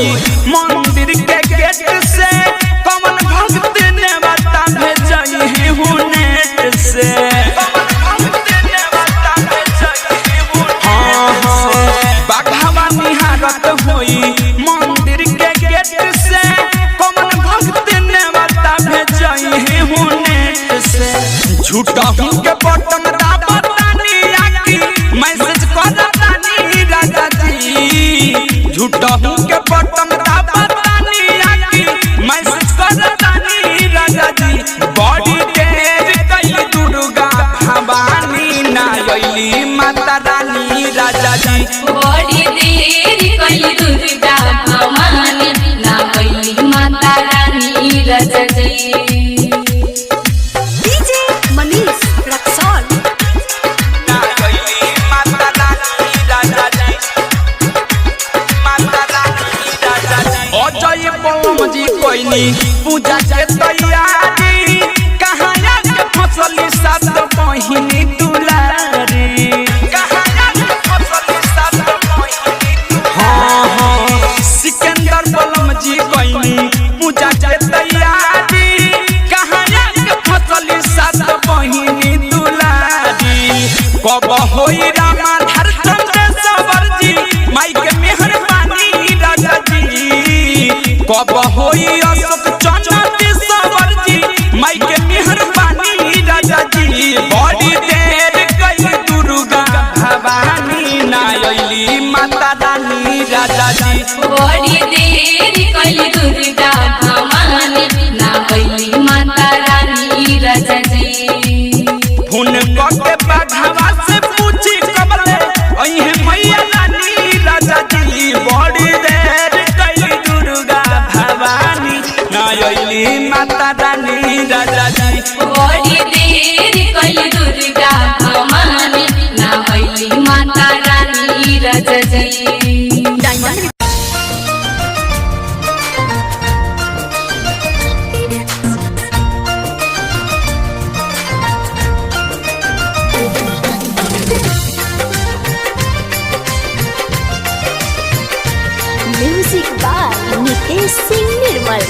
होई मंदिर के गेट से, कमन भक्त ने बता भेजई है हुनेट से। हाँ हाँ, बाघवा निहारत होई मंदिर के गेट से, कमन भक्त ने बता भेजई है हुनेट से। झूठा हूँ के बटन दाबतानी आकी मैसेज करतानी राजा जी। झूठा हूँ के बटन दाबतानी आकी मैसेज करतानी राजा जी। बॉडी देर कई दुर्गा भवानी ना अइली माता रानी राजा जी। बड़ी देर कई दुर्गा भवानी ना कैली माता रानी राजा जी। डीजे मनीष रक्सौल। ना अइली माता रानी राजा जी, माता रानी राजा जी। अजय बलम जी कोइनी पूजा के तैयारी, कहाँ के फसली सात बहिनी दुलारी। कहाँ के फसली सात बहिनी दुलारी। हाँ हाँ, सिकंदर बलम जी कोइनी पूजा के तैयारी, कहाँ के फसली सात बहिनी दुलारी। कब होई रामा धर चंद्र सवर जी माई के मेहरबानी राजा जी। कब होई अशोक चंद्र सवर जी माई के मेहरबानी राजा जी। बड़ी देर गई दुर्गा भवानी ना अइली माता रानी राजा जी। बड़ी देर कई दुर्गा भवानी ना कैली माता रानी राजा जी। फोन करके बाघवा से पूछी कबले अइहे मैया रानी राजा जी। बड़ी देर कई दुर्गा भवानी ना अइली माता रानी राजा जी। बड़ी देर कई दुर्गा भवानी ना कैली माता रानी राजा जी। Diamond music by Nitesh Singh Nirmal.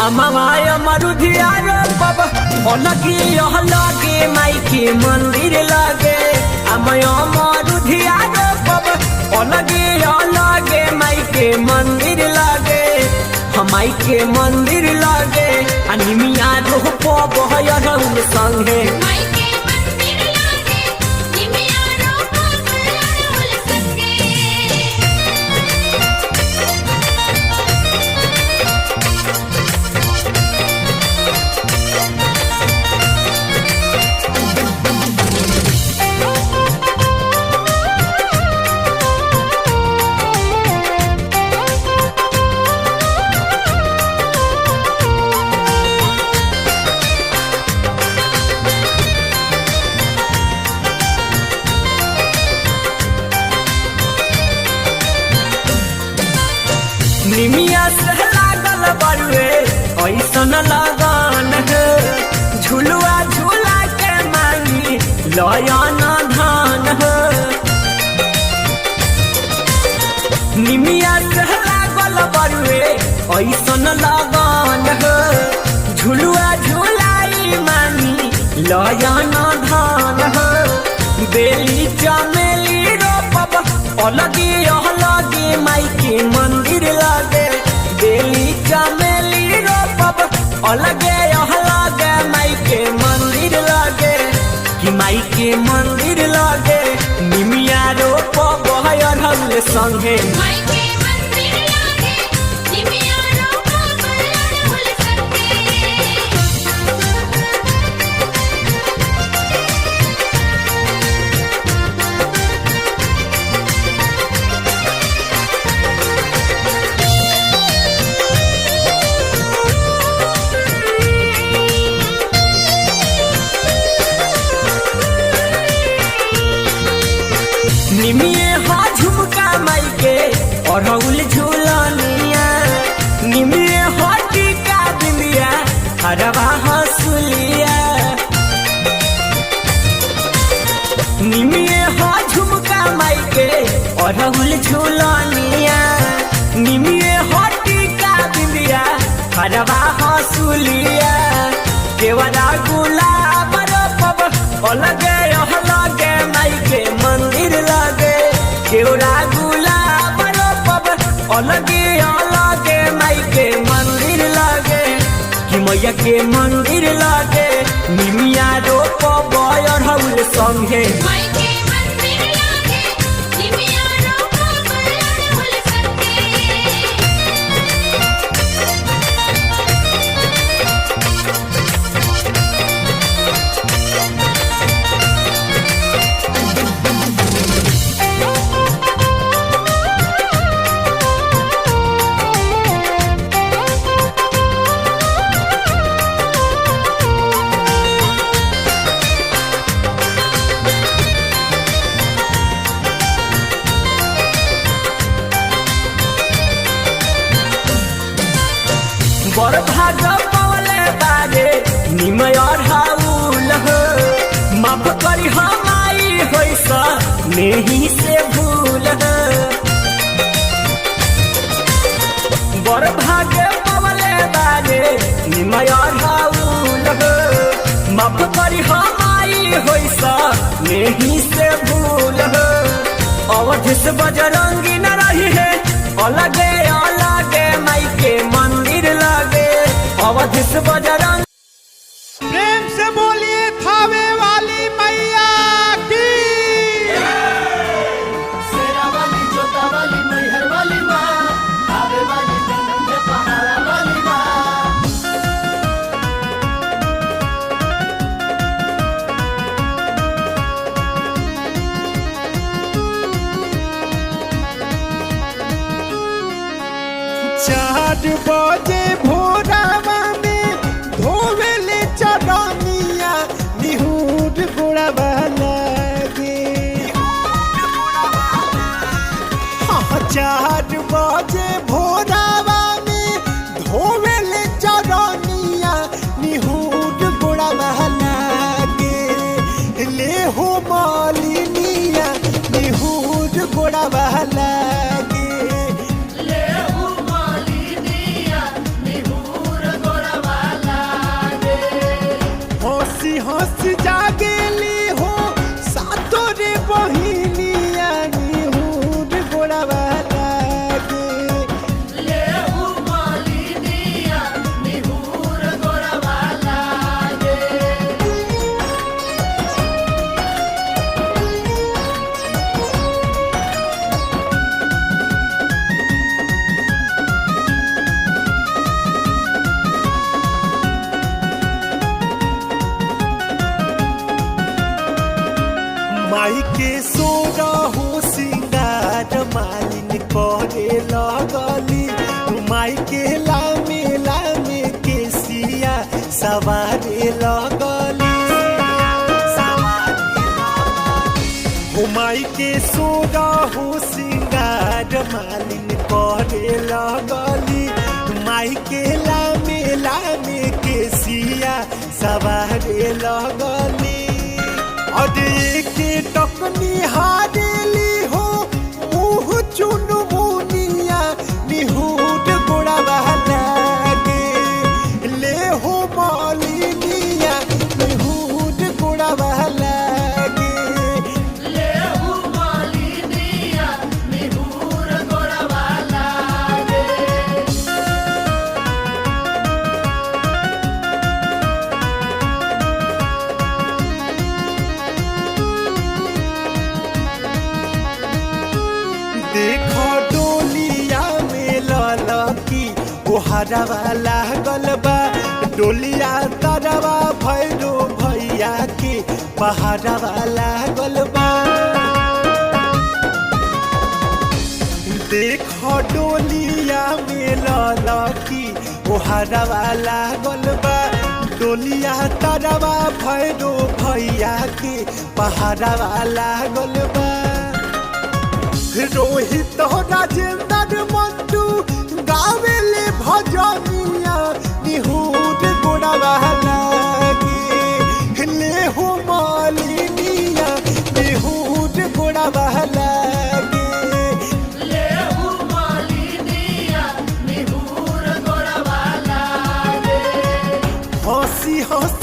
अमवाय मरुधिया रोपब अलगी लगे माई के मंदिर लगे। अमय मरुधिया रोपब अलगी लगे माई के मंदिर लगे, हमाई के मंदिर लगे। अनिमिया रोपब हयरौल संगे। निमिया से लागल बरुए ऐसन लगन है, झुलुआ झूला के मांगी लयन धान है। निमिया से लागल बरुए ऐसन लगन है, झुलुआ झुलाई मांगी लयन धान है। बेली चमेली रोपब अलगी अलगी माई के मंदिर लगे। बेली चमेली रोपब अलगे अलगे माई के मंदिर लगे, कि माई के मंदिर लगे। निमिया रोपब अरहुल संगे। हरवा हंसुलिया। निमिये हो झुमका माई के अरहुल झुलनिया, निमिये हो टीका बिंदिया हरवा हंसुलिया। केवरा गुलाब रोपब अलगे अलगे माई के मंदिर लगे, केवरा गुलाब रोपब अलगे अलगे माई के मंदिर लगे, कि मैया के मंदिर लगे। निमिया रोपब अरहुल संगे। माई के मंदिर लागे निमिया रोपब अड़हुल संगे। बड़ भाग पवले बारे निमय अरहुल हो, माफ करी हमारी होइस नेही से भूल हो। बड़ भाग पवले बारे निमय अरहुल हो, माफ करी हमारी होइस नेही से भूल हो। अवध से बजरंगी न रही है अलगे अलगे माई के मंदिर लगे, अवध से बजरंग। प्रेम से बोलिए थावे वाली मैया की। चार बजे भोरावा में धोवेले चरनिया निहुर गोड़ावा लागे। हाँ, 4 बजे भोरावा में धोवेले चरनिया निहुर गोड़ावा लागे। ले हो मालिनिया निहुर गोड़ावा लागे। हंसी हंसी जागेली हो सातो रे बहिनिया निहुर गोड़ावा लागे। माई के सोरा हो सिंगार मालिन करे लगली, माई के लामे लामे के सिया सवारे लगली। हो माई के सोरा हो सिंगार मालिन करे लगली, माई के लामे लामे के सिया सवारे लगली। अरे के टकनी हारेली हो मुँह चुन मुनिया निहुर गोड़ावा लागे। ले हो मालिनिया निहुर गोड़ावा लागे। देखो डोलिया में ललकी ओहरवा लागल बा, डोलिया तरवा भैरो भैया के पहाड़वा लागल बा। देखो डोलिया में ललकी ओहरवा लागल बा, डोलिया तरवा भैरो भैया के पहाड़वा लागल बा। रोहित हो राजेंद्र मंटू गावेले भजनिया निहुर गोड़ावा हंस